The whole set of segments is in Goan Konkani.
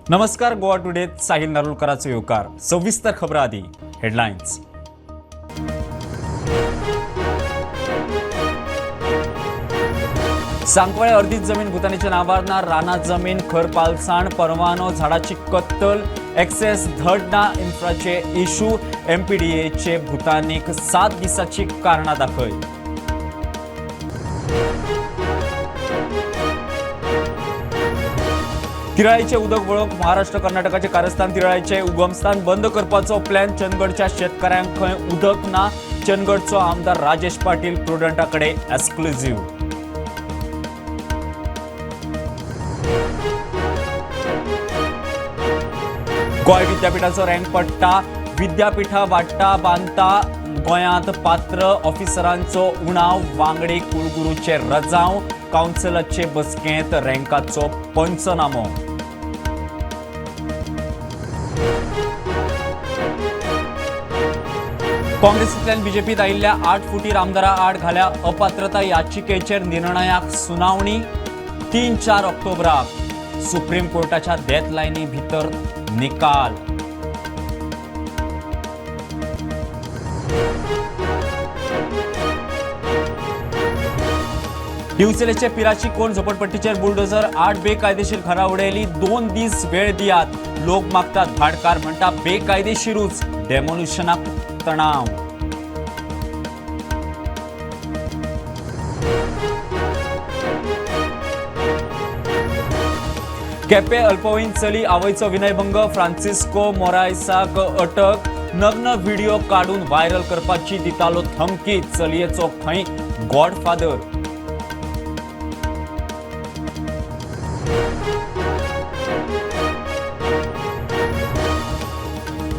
नमस्कार, गोवा टुडेत साहिल नारुलकराचो येवकार. सविस्तर खबरां आदी हेडलायन्स. सांकवाळे अर्दीच जमीन भूतानीच्या नांवार ना, रानां जमीन, खर पालसाण, परवानो, झाडाची कत्तल, एक्सेस धड ना, इन्फ्राचे इशू, एमपीडीएचे भूतानीक 7 दिसाची कारणां दाखय. तिराळीचे उदक वळोवंक महाराष्ट्र कर्नाटकाचे कारस्थान, तिराळीचे उगमस्थान बंद करपाचो प्लॅन, चंदगडच्या शेतकऱ्यांक खंय उदक ना, चंदगडचो आमदार राजेश पाटील प्रुडंटा कडेन एक्सक्लुझिव्ह. गोंय विद्यापीठाचो रँक पडटा, विद्यापीठां वाडटा बांदता, गोंयांत पात्र ऑफिसरांचो उणाव, वांगडी कुलगुरूचे रजांव, कावन्सिलाचे बसकेंत रँकाचो पंचनामो. काँग्रेसींतल्यान बीजेपीत आयिल्ल्या 8 फुटीर आमदारा आड घाल्या अपात्रता याचिकेचेर निर्णयाक सुनावणी 3-4 ऑक्टोबराक. सुप्रीम कोर्टाच्या डेडलायनी भितर निकाल. दिवचलेचे पिराची कोण झोपडपट्टीचेर बुलडोझर, 8 बेकायदेशीर घरां उडयली, 2 दीस वेळ दियात, लोक मागतात, भाटकार म्हणटा बेकायदेशीरूच, डेमोलिशनाक तणाव. केपे अल्पवयीन चली आवयचो विनयभंग, फ्रांसिस्को मोरायसाक अटक, नग्न व्हिडिओ काडून व्हायरल करपाची दितालो धमकी, चलयेचो खंय गॉडफादर.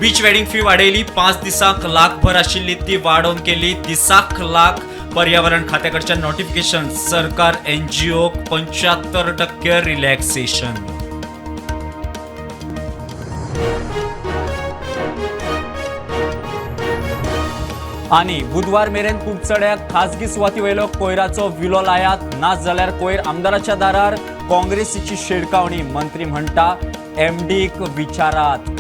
बीच वेडिंग फी वाडयली, 5 दिसांक लाखभर आशिल्ली ती वाडोवन केली दिसाक लाख. पर्यावरण खात्याकडच्यान नोटिफिकेशन, सरकार एनजीओक 75% रिलॅक्सेशन. आनी बुधवार मेरेन कुडचड्याक खासगी सुवाती वयलो कोयराचो विलो लायात, ना जाल्यार कोयर आमदाराच्या दारार, काँग्रेसीची शिडकावणी, मंत्री म्हणटा एमडीक विचारात.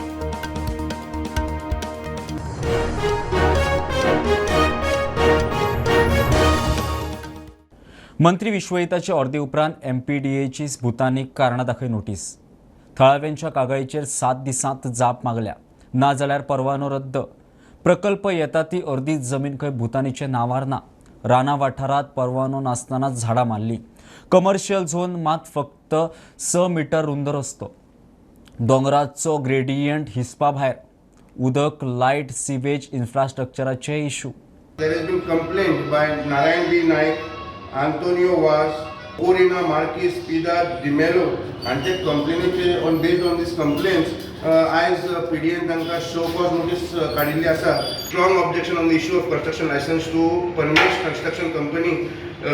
मंत्री विश्वहिताचे अर्दे उपरांत एमपीडीएची भूतानीक कारणां दाखय नोटीस. थळाव्यांच्या कागाळीचेर 7 दिसांत जाप मागल्या, ना जाल्यार परवानो रद्द. प्रकल्प येता ती अर्दी जमीन खंय भूतानीचे नांवार ना, रानां वाठारांत परवानो नासतना झाडां मारली. कमर्शियल झोन मात फक्त 6 मीटर रुंद रस्तो, दोंगराचो ग्रेडियंट हिसपा भायर, उदक, लायट, सिवेज इन्फ्रास्ट्रक्चराचे issue. There has been complaint by Narayan B Naik, Antonio Vaz, Corina Marquis, Pida D'Mello हांचे कंप्लेनीचे on based on these complaints आयज पीडीएन तांकां शो कॉज नोटीस काडिल्ली आसा. Strong objection on the issue of construction licence to Parmesh construction company,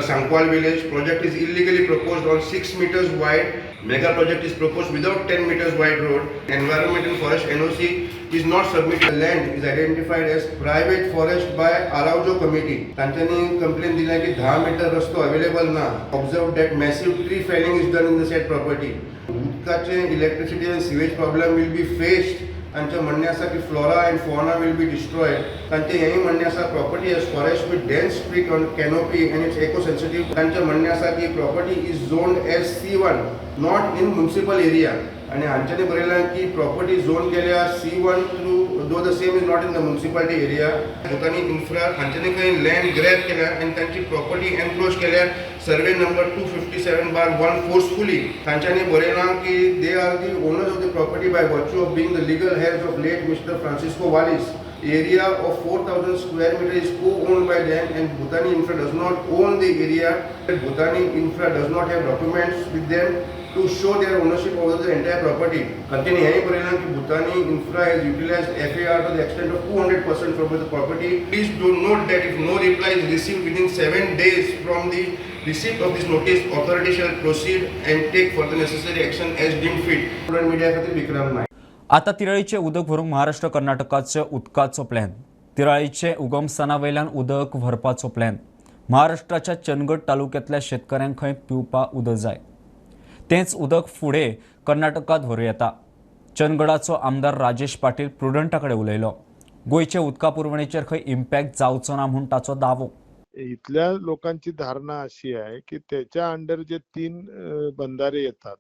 Sancoale village. Project is illegally proposed on 6 meters wide. Mega project is proposed without 10 meters wide road. Environment and forest NOC is not submitted. Land is identified as private forest by Araujo committee. तांच्यांनी कंप्लेन दिल्या की 10 मीटर रस्तो अवेलेबल ना. Observe that massive tree felling is done in the said property. उदकाचे electricity and sewage problem will be faced. तांचें म्हणणें आसा की flora and fauna will be destroyed. तांचें हेंय म्हणणें आसा property has forest with dense tree canopy and it's eco sensitive. तांचें म्हणणें आसा की property is zoned as C1, not in municipal area. आनी हांच्यांनी बरयलां की प्रॉपर्टी झोन केल्या C1 through, though the same is not in the municipality area. Bhutani infra हांच्यांनी खंय लँड ग्रॅब केल्या आनी तांची प्रॉपर्टी एनक्रोच केल्या सर्वे नंबर 257/1 फोर्सफुली. तांच्यांनी बरयलां की they are the owners of the property by virtue of being the legal heirs of late Mister Francisco Valles. Area of 4,000 square meter is co-owned by them and Bhutani Infra does not own the area. Bhutani Infra does not have documents with them to show their ownership over the entire property. Continue हेंय बरयलां की Bhutani Infra has utilized FAR to the extent of 200% from the property. Please do note that if no reply is received within 7 days from the receipt of this notice, authority shall proceed and take further necessary action as deemed fit. Media खातीर विक्रम नायक. आता तिराळीचे उदक व्हरूंक महाराष्ट्र कर्नाटकाचो उदकाचो प्लॅन, तिराळीचे उगमस्थाना वयल्यान उदक व्हरपाचो प्लॅन. महाराष्ट्राच्या चंदगड तालुक्यांतल्या शेतकऱ्यांक खंय पिवपा उदक जाय, तेंच उदक फुडें कर्नाटकांत व्हरूं येता. चंदगडाचो आमदार राजेश पाटील प्रुडंटा कडेन उलयलो. गोंयचे उदका पुरवणेचेर खंय इम्पॅक्ट जावचो ना म्हूण ताचो दावो. इथल्या लोकांची धारणा अशी आहे की त्याच्या अंडर जे 3 बंधारे येतात,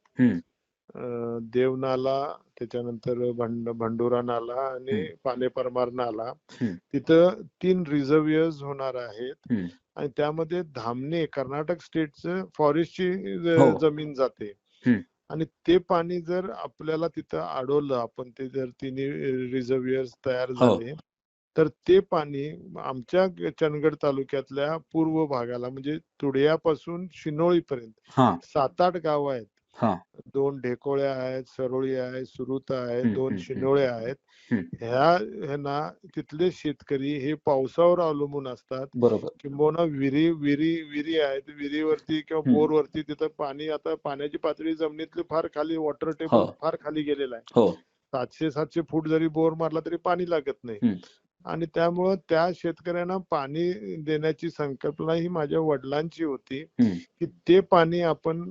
देवनाला, त्याच्यानंतर भंडुरा नाला आणि पालेपरमार नाला, तिथं 3 रिझर्व्हियर्स होणार आहेत आणि त्यामध्ये धामणे कर्नाटक स्टेटचं फॉरेस्टची जमीन जाते आणि ते पाणी जर आपल्याला तिथं अडवलं आपण, ते जर तिन्ही रिझर्व्हियर्स तयार झाले तर ते पाणी आमच्या चंदगड तालुक्यातल्या पूर्व भागाला म्हणजे तुडियापासून शिनोळीपर्यंत 7-8 गाव आहेत. 2 ढेकोळ्या आहेत, सरोळी आहे, सुरुता आहे, 2 शिनोळे आहेत. ह्यांना तिथले शेतकरी हे पावसावर अवलंबून असतात. बरोबर. किंबहुना विहिरी विहिरी विहिरी आहेत, विहिरीवरती किंवा बोरवरती तिथं पाणी, आता पाण्याची पातळी जमिनीतली फार खाली, वॉटर टेबल फार खाली गेलेला आहे. 700-700 फूट जरी बोर मारला तरी पाणी लागत नाही आणि त्यामुळं त्या शेतकऱ्यांना पाणी देण्याची संकल्पना ही माझ्या वडिलांची होती की ते पाणी आपण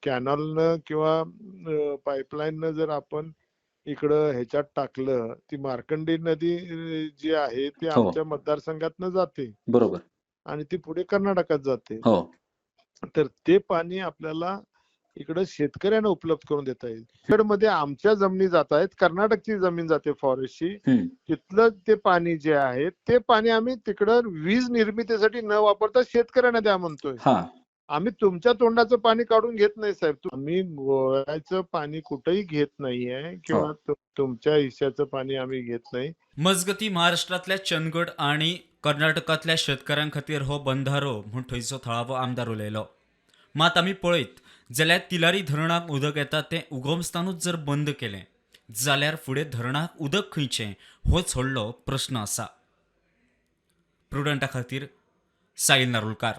कॅनलनं किंवा पाईपलाईननं जर आपण इकडं ह्याच्यात टाकलं, ती मार्कंडी नदी जी आहे ती आमच्या मतदारसंघातनं जाते. बरोबर. आणि ती पुढे कर्नाटकात जाते. तर ते पाणी आपल्याला इकडं शेतकऱ्यांना उपलब्ध करून देता येईल. मध्ये आमच्या जमिनी जात आहेत, कर्नाटकची जमीन जाते फॉरेस्टची, तिथलं ते पाणी जे आहे ते पाणी आम्ही तिकडं वीज निर्मितीसाठी न वापरता शेतकऱ्यांना द्या म्हणतोय. आम्ही तुमच्या तोंडाचं पाणी काढून घेत नाही साहेब. आम्ही गोव्याचं पाणी कुठेही घेत नाहीये किंवा तुमच्या हिश्याचं पाणी आम्ही घेत नाही. मजगती महाराष्ट्रातल्या चंदगड आणि कर्नाटकांतल्या शेतकऱ्यां खातीर हो बंधारो म्हूण थंयचो थळावो आमदार उलयलो. मात आमी पळयत जाल्यार तिलारी धरणाक उदक येता तें उगमस्थानूच जर बंद केलें जाल्यार फुडें धरणाक उदक खंयचें होच व्हडलो प्रस्न आसा. प्रुडंटा खातीर साहिल नारुलकार.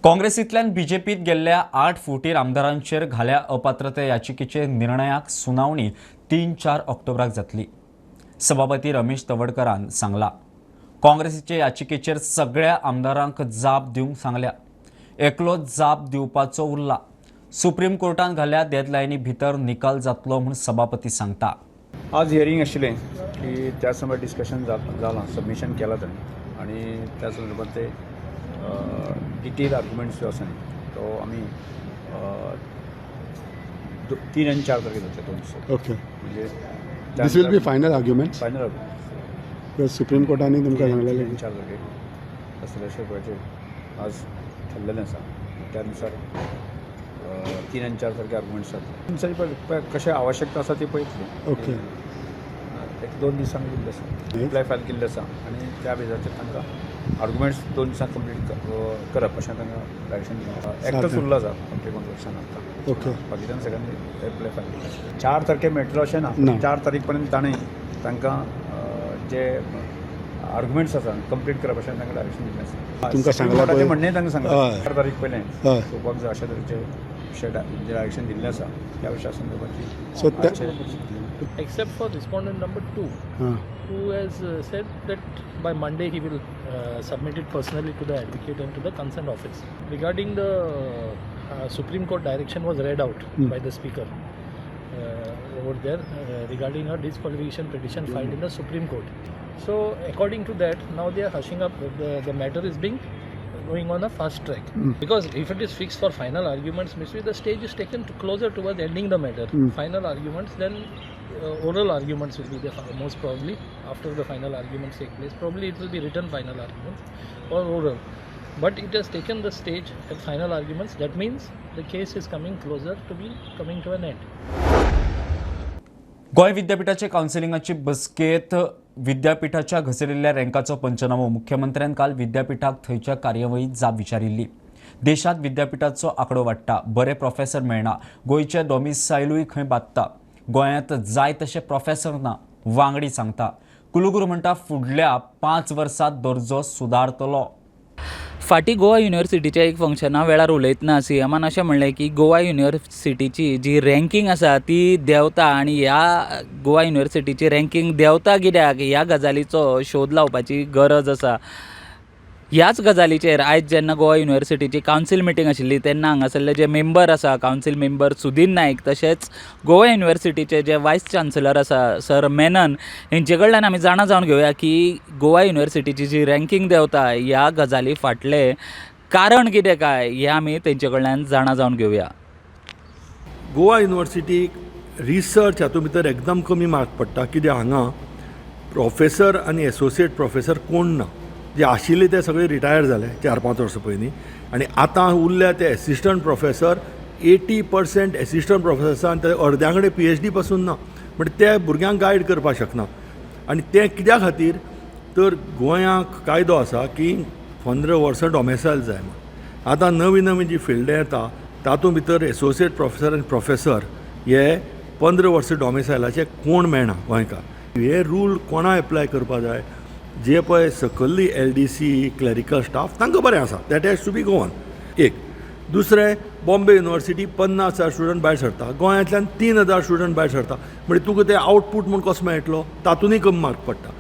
काँग्रेसींतल्यान बीजेपीत गेल्ल्या 8 फुटीर आमदारांचेर घाल्या अपात्रते याचिकेचे निर्णयाक सुनावणी 3-4 ऑक्टोबराक जातली. सभापती रमेश तवडकरान सांगला, काँग्रेसीचे याचिकेचेर सगळ्या आमदारांक जाप दिवंक सांगल्या, एकलो जाप दिवपाचो उरला. सुप्रीम कोर्टान घाल्या डेडलायनी भितर निकाल जातलो म्हूण सभापती सांगता. आज हियरींग आशिल्लें की त्या संदर्भात डिस्कशन जालां, सबमिशन केलां ताणें आनी त्या संदर्भात ते डिटेल आर्ग्युमेंट्स जो आसा न्ही तो आमी 3 आनी 4 तारखेर जातले 2 दिसांनी. ओके. म्हणजे This will be final arguments. Final. Supreme कोर्टाने तुमकां सांगलेलें. 3 4 तारखेर आसतले अशें पळयचें आज ठरलेलें आसा. त्या नुसार 3 आनी 4 सारके आर्ग्युमेंट्स जातले. दिसांनी पळय कशें आवश्यकता आसा ती पळयतली. ओके. 1-2 दिसांनी दिल्लें आसा, रिप्लाय फायल केल्लें आसा आनी त्या बेजाचेर तांकां आर्ग्युमेंट्स 2 दिसांत कंप्लीट करप अशें तांकां डायरेक्शन दिलां. एकटोच उरलो आसा आमच्या कॉन्ट्रॅक्शन आतां. ओके. बाकीच्यान सगळ्यांनी रिप्लाय फायल केल्ले आसा. 4 तारखेर मेळटलो अशें ना, ना. 4 तारीख पर्यंत ताणें तांकां जे आर्ग्युमेंट्स आसा कंप्लीट करप अशें तांकां डायरेक्शन दिल्लें आसा. तुमकां सांगलां पळय. म्हणणें तांकां सांगलां 4 तारीख पयलें सोंपोवपाक जाय अशा तरेचे विशय जे डायरेक्शन दिल्लें आसा त्या विशया संदर्भात. So Except for respondent number 2, हां who has said that by Monday he will submit it personally to the advocate and to the concerned office. Regarding the Supreme Court direction was read out by the speaker over there regarding a disqualification petition filed in the Supreme Court. So according to that, now they are hushing up, the matter is being going on a fast track. Because if it is fixed for final arguments, maybe the stage is taken to closer towards ending the matter. Final arguments, then oral arguments will be there most probably after the final arguments take place. Probably it will be written final arguments or oral. But it has taken the stage at final arguments. That means the case is coming closer to be coming to an end. Goa विद्यापीठाचे कावन्सिलिंगाची बसकेत विद्यापीठाच्या घसरिल्ल्या रँकाचो पंचनामो. मुख्यमंत्र्यान काल विद्यापीठाक थंयच्या कार्यवाहीत जाप विचारिल्ली. देशांत विद्यापीठाचो आंकडो वाडटा, बरे प्रोफेसर मेळना, गोंयचे डॉमिसायलूय खंय बादता, गोंयांत जाय तशे प्रोफेसर ना, वांगडी सांगता. कुलगुरू म्हणटा फुडल्या 5 वर्सांत दर्जो सुदारतलो. फाटीं गोवा युनिवर्सिटीच्या एक फंक्शना वेळार उलयतना सीएमान अशें म्हणलें की गोवा युनिवर्सिटीची जी रँकींग आसा ती देंवता आनी ह्या गोवा युनिवर्सिटीची रँकींग देंवता कित्याक ह्या गजालीचो शोध लावपाची गरज आसा. ह्याच गजालीचेर आयज जेन्ना गोवा युनिवर्सिटीची कावन्सील मिटींग आशिल्ली तेन्ना हांगासरले जे मेंबर आसा, कावन्सील मेंबर सुदीन नायक, तशेंच गोवा युनिवर्सिटीचे जे वायस चान्सलर आसा सर मेनन, हेंचे कडल्यान आमी जाणा जावन घेवया की गोवा युनिवर्सिटीची जी रँकींग देंवता ह्या गजाली फाटलें कारण कितें काय हें आमी तेंचे कडल्यान जाणा जावन घेवया. गोवा युनिवर्सिटीक रिसर्च हातूंत भितर एकदम कमी मार्क पडटा, कित्याक हांगा प्रोफेसर आनी एसोसिएट प्रोफेसर कोण ना. जे आशिल्ले ते सगळे रिटायर जाले 4-5 वर्सां पयलीं आनी आतां उरल्या ते एसिस्टंट प्रोफेसर. 80% एसिस्टंट प्रोफेसर आसा आनी ते अर्द्या कडेन PhD पासून ना, म्हणजे ते भुरग्यांक गायड करपाक शकना. आनी तें कित्या खातीर तर गोंयांक कायदो आसा की 15 वर्सां डॉमेसायल जाय म्हूण. आतां नवी नवी जी फिल्डां येता तातूंत भितर एसोसिएट प्रोफेसर आनी प्रोफेसर हे 15 वर्सां डॉमेसायलाचे कोण मेळना गोंयकार. हे रूल कोणा एप्लाय करपा जाय, जे पळय सकल्ली LDC clerical staff तांकां बरें आसा, that has to be Goan. एक दुसरें, बॉम्बे युनिवर्सिटी 50,000 स्टुडंट भायर सरता, गोंयांतल्यान 3,000 स्टुडंट भायर सरता, म्हणजे तुका ते आवटपूट म्हूण कसो मेळटलो, तातूंतय कमी मार्क पडटा.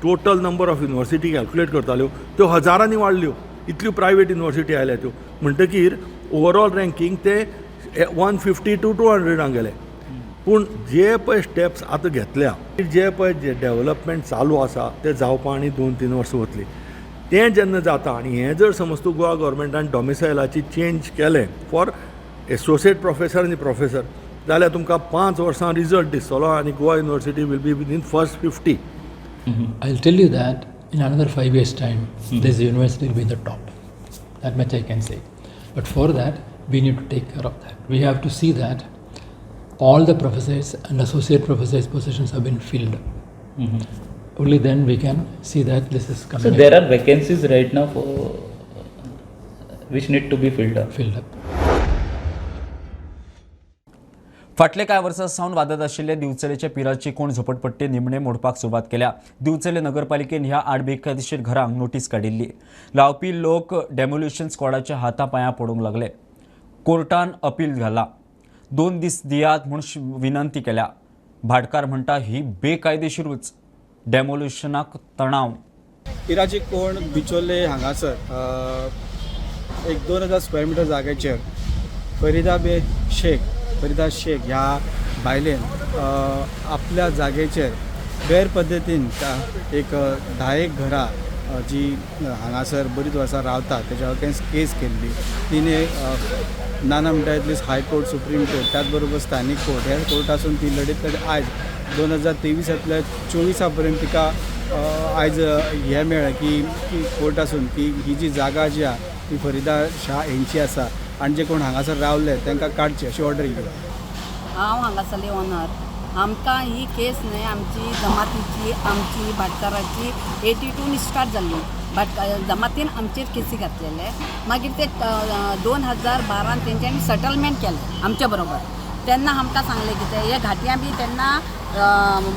Total number of university calculate करताल्यो त्यो हजारांनी वाडल्यो, इतल्यो प्रायवेट युनिवर्सिटी आयल्या त्यो, म्हणटकीर ओवरऑल रँकींग ते 150 to 200 गेले. पूण जे पळय स्टेप्स आतां घेतल्या, जे पळय जे डेवलपमेंट चालू आसा ते जावपा आनी 2-3 वर्सां वतली. तें जेन्ना जाता आनी हें जर समज तूं गोवा गव्हर्मेंटान डॉमिसायलाची चेंज केलें फॉर एसोसिएट प्रोफेसर आनी प्रोफेसर, जाल्यार तुमकां 5 वर्सां रिजल्ट दिसतलो आनी Goa university will be within first 50. I'll tell you that in another 5 years' time, this university will be in the top. That much I can say. But for that, we need to take care of that. We have to see that all the professors and associate professors' positions have been filled. Only then we can see that this is coming. So there are vacancies right now for which need to be filled up. Filled up. फाटले कांय वर्सां सावन वादात आशिल्ले दिवचलेच्या पिराची कोण झोपडपट्टी निमणे मोडपाक सुरवात केल्या. दिवचले नगरपालिकेन ह्या 8 बेकायदेशीर घरांक नोटीस काडिल्ली. रावपी लोक डेमोल्युशन स्क्वॉडाच्या हाता पांयां पडूंक लागले. कोर्टान अपील घाला, 2 दीस दियात म्हूण विनंती केल्या. भाटकार म्हणटा ही बेकायदेशीरूच, डेमोल्युशनाक तणाव. पिराची कोण बिचोले हांगासर एक 2000 स्क्वेअर मिटर जाग्याचेर फरिदा बे शेख, फरिदा शेख ह्या बायलेन आपल्या जागेचेर गैर पद्दतीन एक 10 घरां जी हांगासर बरीच वर्सां रावता तेज्या अगेन्स्ट केस केल्ली. तिणें नाना म्हणटा इतलीच हायकोर्ट, सुप्रीम कोर्ट, त्याच बरोबर स्थानीक कोर्ट, ह्या कोर्टासून ती लढत लढत आयज 2023 24 पर्यंत तिका आयज हें मेळ्ळें की कोर्टासून की ही जी जागा जी आहा ती फरिदा शाह हेंची आसा आनी जे कोण हांगासर रावले तांकां काडचे अशी ऑर्डर येयली. हांव हांगासरली ओनर. आमकां ही केस न्हय आमची जमातीची, आमची भाटकाराची 82 स्टार्ट जाल्ली. जमातीन आमचेर केसी घातलेले. मागीर ते 2012 तेंच्यांनी सेटलमेंट केलें आमच्या बरोबर. तेन्ना आमकां सांगलें कितें हे घाटयां बी तेन्ना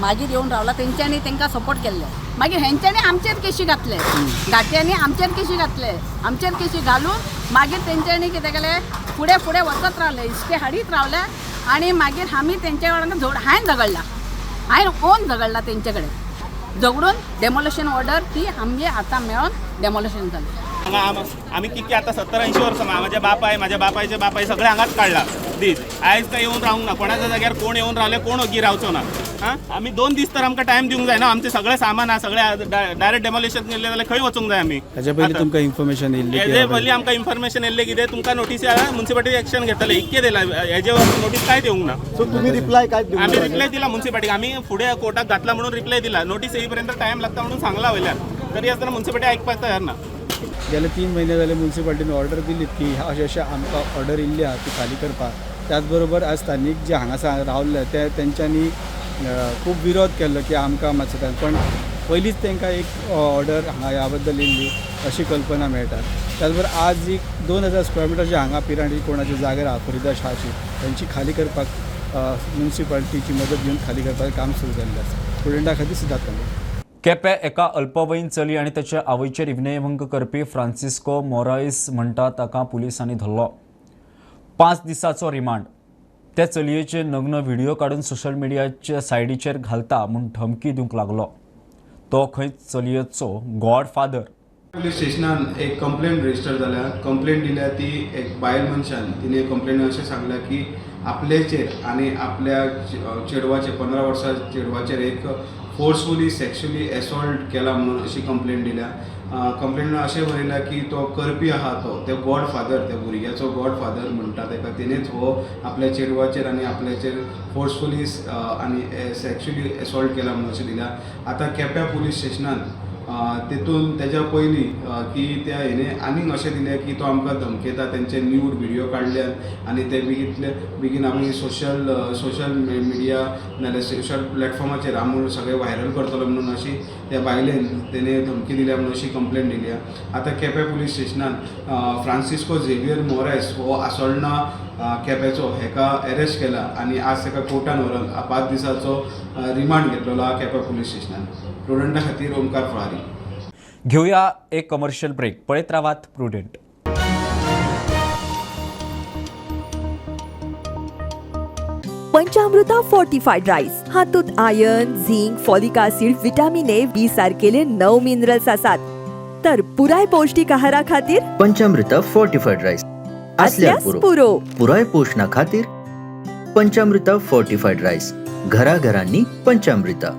मागीर येवन रावला, तेंच्यांनी तांकां सपोर्ट केल्ले. मागीर हेंच्यांनी आमचेर केशी घातले, घाटयांनी आमचेर केशी घातले. आमचेर केशी घालून मागीर तेंच्यांनी कितें केलें, फुडें फुडें वचत रावले, इश्के हाडीत रावले आनी मागीर आमी तेंच्या वांगडा हांवें झगडला, हांवें ओन झगडला तेंचे कडेन. झगडून डेमोलिशन ऑर्डर ती आमगे आतां मेळोन डेमोलिशन जालें. हांगा आमी कितके आतां 70-80 वर्सां म्हाज्या बापाय, म्हाज्या बापायचे बापाय सगळे हांगाच काडला दीस. आयज काय येवन रावंक ना, कोणाच्या जाग्यार कोण येवन रावले कोण ओगी रावचो ना. आं, आमी 2 दीस तर आमकां टायम दिवंक जायना. आमचें सगळें सामान आहा, सगळें डायरेक्ट डेमोलिशन केलें जाल्यार खंय वचूंक जाय आमी. हेजे पयलीं तुमकां इन्फॉर्मेशन येयल्ली? हेजे पयलीं आमकां इन्फॉर्मेशन येयल्लें कितें तुमकां नोटीस मुन्सिपालिटी एक्शन घेतले, इतकें दिलां. हेजे नोटीस कांय दिवंक ना. सो तुमी रिप्लाय काय दिवंक? आमी रिप्लाय दिला मुन्सिपालिटीक, आमी फुडें कोर्टाक घातला म्हणून रिप्लाय दिला. नोटीस येईपर्यंत टायम लागता म्हणून सांगला वयल्यान, तरी आसतना मुन्सिपालिटी आयकपाक तयार ना. गेले 3 म्हयने जाले मुन्सिपालिटीन ऑर्डर दिली की अशें अशें आमकां ऑर्डर येयल्ली आहा ती खाली करपाक. त्याच बरोबर आज स्थानीक जे हांगासर रावल्ले ते तेंच्यांनी खूब विरोध केल्लो की आमकां मातसो टायम, पण पयलींच तांकां एक ऑर्डर हांगा ह्या बद्दल येयल्ली अशी कल्पना मेळटा. त्याच बरोबर आज एक 2000 स्क्वेअर मिटर जे हांगा पिरांटी कोणाची जागा आहा फरिदा शाहची, तांची खाली करपाक मुन्सिपालिटीची मदत घेवन खाली करपाचें काम सुरू जाल्लें आसा. स्टुडंटा खातीर सिद्धार्थ कांबळे. केपें एका अल्पवयीन चली आनी ताच्या आवयचेर विनयभंग करपी फ्रांसिस्को मोरायस म्हणटा ताका पुलिसांनी धरलो. 5 दिसांचो रिमांड. त्या चलयेचे नग्न व्हिडिओ काडून सोशल मिडियाच्या सायडीचेर घालता म्हूण धमकी दिवंक लागलो. तो खंय चलयेचो गॉडफादर. पुलीस स्टेशनान एक कंप्लेन रजिस्टर जाल्या. कंप्लेन दिल्या ती एक बायल मनशान. तिणें कंप्लेन अशें सांगलां की आपल्याचेर आनी आपल्या चेडवाचेर 15 वर्सां चेडवाचेर एक फोर्सफुली सेक्शुअली असॉल्ट केला म्हणून अशी कंप्लेन दिल्या. कंप्लेन अशें बरयलां की तो करपी आहा तो ते गॉड फादर, त्या भुरग्याचो गॉड फादर म्हणटा ताका, तेणेच हो आपल्या चेडवाचेर आनी आपल्याचेर फोर्सफुली आनी सेक्शुअली असॉल्ट केला म्हणून अशें दिल्या. आतां केप्यां पुलीस स्टेशनान तेतून तेज्या पयलीं की त्या हेणे आनीक अशें दिलें की तो आमकां धमकेता, तेंचे न्यूड व्हिडियो काडल्यात आनी ते बेगीतले बेगीन आमी सोशल मिडिया नाल्यार सोशल प्लॅटफॉर्माचेर आमी सगळें व्हायरल करतलो म्हणून अशी त्या बायलेन तेणें धमकी दिल्या म्हणून अशी कंप्लेन दिल्या. आतां केपें पुलीस स्टेशनान फ्रांसिस्को झेवियर मोरायस हो आसोळणा केपेंचो हेका एरेस्ट केला आनी आज ताका कोर्टान व्हरून 5 दिसाचो रिमांड घेतलेलो आहा केपें पुलीस स्टेशनान. प्रुडंटा खातीर ओमकार फळारी. घेऊया एक कमर्शियल ब्रेक. पळयत रावात प्रुडंट. पंचामृता फोर्टिफाईड राईस हातूंत iron, zinc, folic acid, vitamin A, B सारकेले 9 मिनरल्स आसात. तर पुराय पौष्टिक आहारा खातीर पंचामृता फोर्टिफाईड राईस असल्यास पुरो. पुराय पोषणा खातीर पंचामृता फोर्टिफाईड राईस घराघरांनी पंचामृता.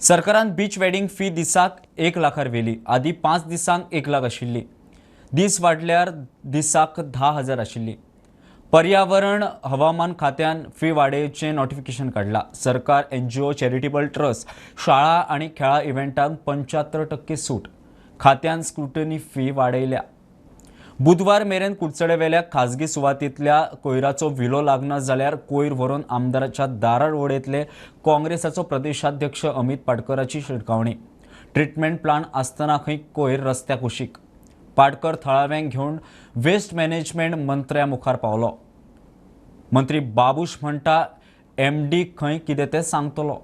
सरकारान बीच वेडिंग फी दिसाक 1 लाखार व्हेली. आदी 5 दिसांक 1 लाख आशिल्ली. दीस वाडल्यार दिसाक 10,000 आशिल्ली. पर्यावरण हवामान खात्यान फी वाडोवचें नोटिफिकेशन काडला. सरकार, एनजीओ, चॅरिटेबल ट्रस्ट, शाळा आनी खेळां इव्हेंटांक 75% सूट. खात्यान स्क्रुटनी फी वाडयल्या. बुधवार मेरेन कुडचडेवेल्या खाजगी सुवातींतल्या कोयराचो विलो लागना जाल्यार कोयर व्हरून आमदाराच्या दारार उडयतले. काँग्रेसाचो प्रदेशाध्यक्ष अमित पाटकराची शिटकावणी. ट्रिटमेंट प्लांट आसतना खंय कोयर रस्त्या कुशीक. पाटकर थळाव्यांक घेवन वेस्ट मॅनेजमेंट मंत्र्या मुखार पावलो. मंत्री बाबूश म्हणटा एमडी खंय कितें तें सांगतलो.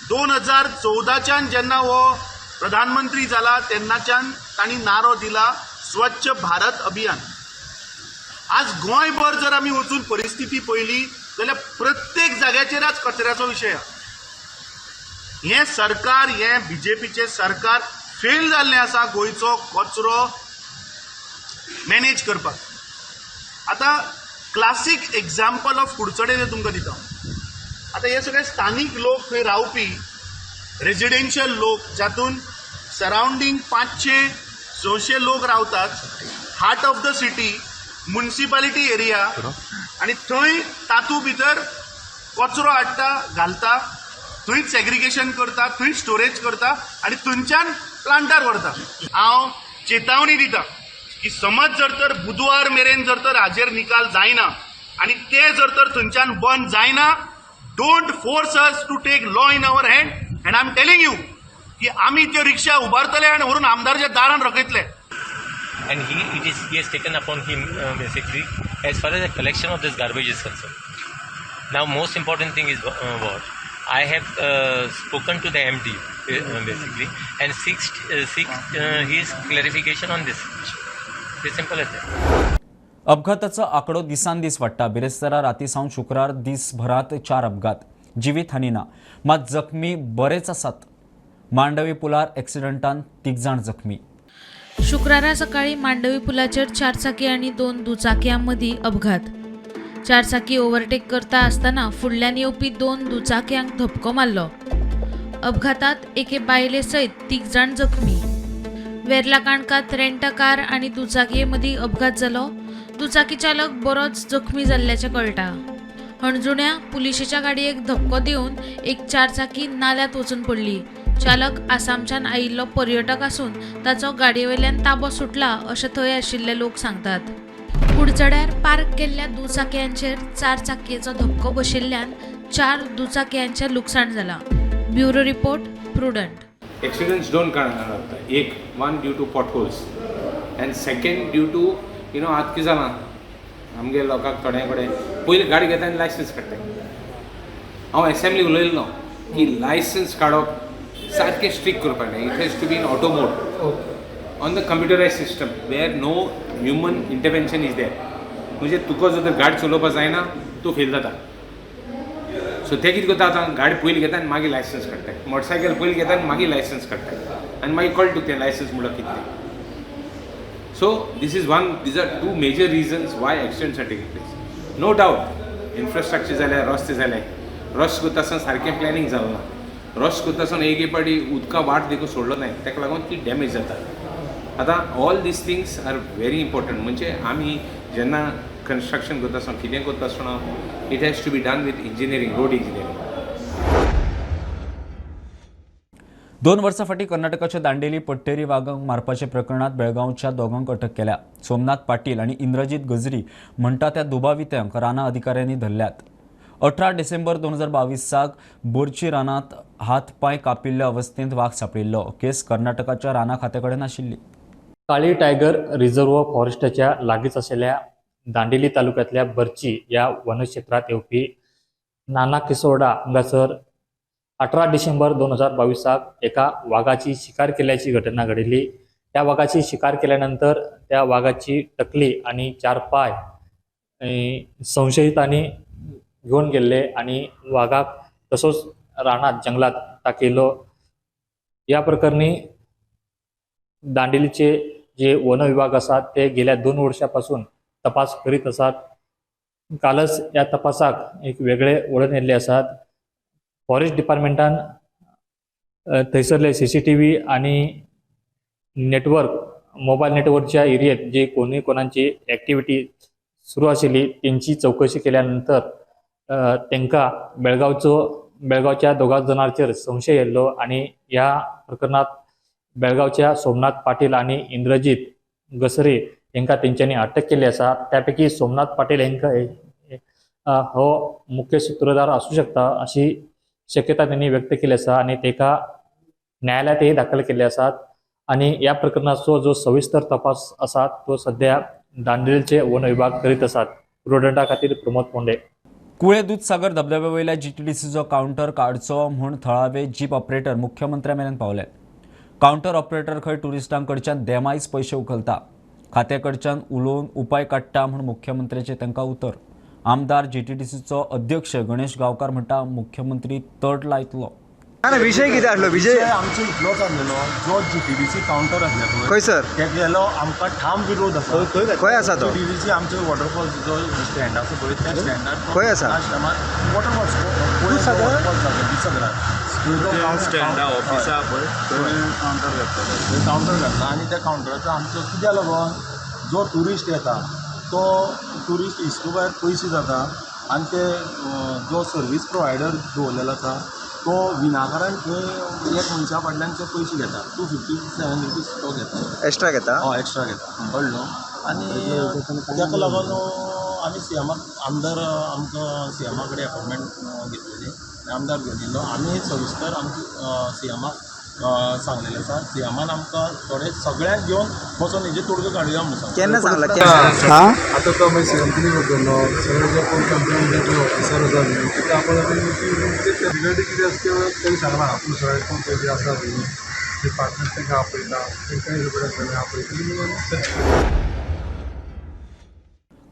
2014च्यान जेन्ना हो प्रधानमंत्री जाला तेन्नाच्यान तांणी नारो दिला स्वच्छ भारत अभियान. आज गोंयभर जर आमी वचून परिस्थिती पळयली जाल्यार प्रत्येक जाग्याचेर आज कचऱ्याचो विशय आसा. हें सरकार, हें बीजेपीचें सरकार फेल जाल्लें आसा गोंयचो कचरो मॅनेज करपाक. आतां क्लासीक एग्जाम्पल ऑफ कुडचडे तुमकां दिता. आतां हे सगळे स्थानीक लोक थंय रावपी रेजिडेन्शियल लोक, जातून सरावंडींग 500-600 लोक रावतात, heart of the city, municipality area, आनी थंय तातूंत भितर कचरो हाडटा घालता, थंयच सेग्रिगेशन करता, थंयच स्टोरेज करता आनी थंयच्यान प्लांटार व्हरता. हांव चेतावणी दिता की समज जर तर बुधवार मेरेन जर तर हाजेर निकाल जायना आनी ते जर तर थंयच्यान बंद जायना, don't force us to take law in our hand. And I am telling you की आमी त्यो रिक्षा उबारतले आनी व्हरून आमदारच्या दारान रकयतले. And he has taken upon him basically as far as the collection of this garbage is concerned. Now most important thing is what I have spoken to the MD basically and seek his clarification on this. It's simple as that. अपघाताचो आंकडो दिसान दीस वाडटा. बिरेस्तारा राती सावन शुक्रार दिसभरात 4 अपघात. जिवीत हानी ना, मात जखमी बरेच आसात. मांडवी पुलार एक्सिडंटान 3 जाण जखमी. शुक्रारा सकाळी मांडवी पुलाचेर 4 चाकी आनी 2 दुचाकयां मदीं अपघात. 4 चाकी ओव्हरटेक करता आसतना फुडल्यान येवपी 2 दुचाकयांक धपको मारलो. अपघातात एके बायले सयत 3 जाण जखमी. वेर्ला काणकात रेंटा कार आनी दुचाकये मदीं अपघात जालो. दुचाकी चालक बरोच जखमी जाल्ल्याचें कळटा. हणजुण्या पुलिशेच्या गाडयेक धपको दिवन एक 4 चाकी नाल्यांत वचून पडली. चालक आसामच्यान आयिल्लो पर्यटक आसून ताचो गाडयेवेल्यान ताबो सुटला अशें थंय आशिल्ले लोक सांगतात. कुडचड्यार पार्क केल्ल्या दुचाकयांचेर 4 चाकयेचो धपको बशिल्ल्यान 4 दुचाकयांचें लुकसाण जालां. Bureau report, Prudent. Accidents दोन कारणां जाता. एक, one due to potholes and second due to you know आतां कितें जालां, आमगे लोकांक थोड्या कडेन पयलीं गाडी घेता आनी लायसन्स काडटाय. हांव एसेंब्ली उलयल्लो की लायसन्स काडप सारकें स्ट्रिक्ट करपाक जाय. It has to be in auto mode on the computerise system where no human intervention is there. म्हणजे तुका जर तर गाडी चलोवपाक जायना तूं फेल जाता. सो ते कितें करता आतां, गाडी पयलीं घेता आनी मागीर लायसन्स काडटाय, मोटरसायकल पयलीं घेता आनी मागीर लायसन्स काडटाय आनी मागीर कळटा तुका तें लायसन्स म्हणल्यार कितें तें. So this is one, these are two major reasons why accidents are taking place. No doubt infrastructure जालें, रस्ते जाले, रस्तो करता आसतना सारकें प्लॅनिंग जालें ना, रस्तो करता आसतना एक एक पाटी उदका वाट देखून सोडलो ना, ताका लागून ती डॅमेज जाता. आतां all these things are very important. म्हणजे आमी जेन्ना कन्स्ट्रक्शन करता आसतना कितें करता आसतना it has to be done with engineering, road engineering. 2 वर्सां फाटीं कर्नाटकाच्या दांडेली पट्टेरी वागांक मारपाच्या प्रकरणांत बेळगांवच्या दोगांक अटक केल्या. सोमनाथ पाटील आनी इंद्रजीत गजरी म्हणटा त्या दुबावित्यांक रानां अधिकाऱ्यांनी धरल्यात. 18 डिसेंबर 2022 बोरची रानांत हात पांय कापिल्ल्या अवस्थेंत वाग सांपडिल्लो. केस कर्नाटकाच्या रानां खात्या कडेन आशिल्ली. काळी टायगर रिझर्व्ह फॉरेस्टाच्या लागींच आशिल्ल्या दांडेली तालुक्यांतल्या बर्ची ह्या वनक्षेत्रांत येवपी नाना किसोर्डा हांगासर 18 डिसेंबर 2022 एका वागाची शिकार केल्याची घटना घडिल्ली. त्या वागाची शिकार केल्यानंतर त्या वागाची तकली आनी 4 पाय संशयितांनी घेवन गेल्ले आनी वागाक तसोच रानात जंगलात टाकयलो. ह्या प्रकरणी दांडेलीचे जे वन विभाग आसात ते गेल्या 2 वर्षां पासून तपास करीत आसात. कालच ह्या तपासाक एक वेगळे वळण येयल्ले आसात. फॉरेस्ट डिपार्टमेंटान थंयसरले CCTV आनी नेटवर्क, मोबायल नेटवर्कच्या एरियेत जे कोणी कोणाची एक्टिविटी सुरू आशिल्ली तेंची चवकशी केल्या नंतर तांकां बेळगांवच्या 2 जाणांचेर संशय येयल्लो आनी ह्या प्रकरणांत बेळगांवच्या सोमनाथ पाटील आनी इंद्रजीत गसरे हांकां तेंच्यांनी अटक केल्ली आसा. त्या पैकी सोमनाथ पाटील हांकां हो मुख्य सूत्रधार आसूं शकता अशी शक्यता त्यांनी व्यक्त केली आसा आनी ताका न्यायालयांतय दाखल केल्ले आसात. आनी ह्या प्रकरणाचो जो सविस्तर तपास आसा तो सद्या दांडेलचे वन विभाग करीत आसात. प्रुडंटा खातीर प्रमोद पोंडे. कुळे दूधसागर धबधब्या वयल्या जीटीडीसीचो कावंटर काडचो म्हूण थळावे जीप ऑपरेटर मुख्यमंत्र्या मेरेन पावले. कावंटर ऑपरेटर खंय ट्युरिस्टां कडच्यान देमायज पयशे उखलता, खात्या कडच्यान उलोवन उपाय काडटा म्हूण मुख्यमंत्र्याचें तांकां उतर. आमदार जीटीडीसीचो अध्यक्ष गणेश गांवकार म्हणटा मुख्यमंत्री तड लायतलो. ना विषय कितें आसलो? विजय आमचो इतलोच आसलेलो, जो जीटीडीसी कावंटर आसले पळय खंय सर तेगेलो आमकां ठाम विरोध आसा. खंय आसा तो? जीटीडीसी आमचे वॉटरफॉल्स जो स्टँड आसा पळय त्या स्टँडार खंय आसा? वॉटरफॉल्स दुधसागरार स्टँडा ऑफिसा पळय थंय कावंटर घातला, थंय कावंटर घातला आनी त्या कावंटराचो आमचो कित्याक लागून जो ट्युरिस्ट येता तो ट्युरिस्ट हिसपा भायर पयशे जाता आनी ते जो सर्वीस प्रोवायडर दवरलेलो आसा तो विनाकारण थंय एक मनशा फाटल्यान ते पयशे घेता. 257 रुपीज तो घेता, एक्स्ट्रा घेता. हय एक्स्ट्रा घेता, कळ्ळो न्हू. आनी ताका लागून आमी सीएमाक आमदार आमकां सीएमा कडेन अपॉयंटमेंट घेतलेली, आमदार घेवन येयलो. आमी सविस्तर आमकां सीएमाक सांगलेलें आसा. सीएमान आमकां थोडे सगळ्यांक घेवन बसोन हेजेर तोडगो काडुया म्हणून सांगलें. केन्ना सांगलां? आतां तो मागीर सीएम बदललो, सगळे जे कोण कंप्लेन ऑफिसर आसा न्ही ते आपण रिगार्डींग कितें आसा तें ताणें सांगलां. आपूण सगळे कोण पयलीं आसा न्ही डिपार्टमेंट तांकां आपयता, तांकां हिशोबान सगळें आपयता.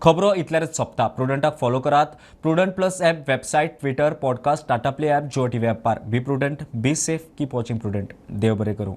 खबरो इतल्यारच सोंपता. प्रुडंटाक फॉलो करात. Prudent plus app, website, Twitter, podcast, Tata Play app, Jio TV ॲपार. Be prudent, be safe, keep watching Prudent. देव बरें करूं.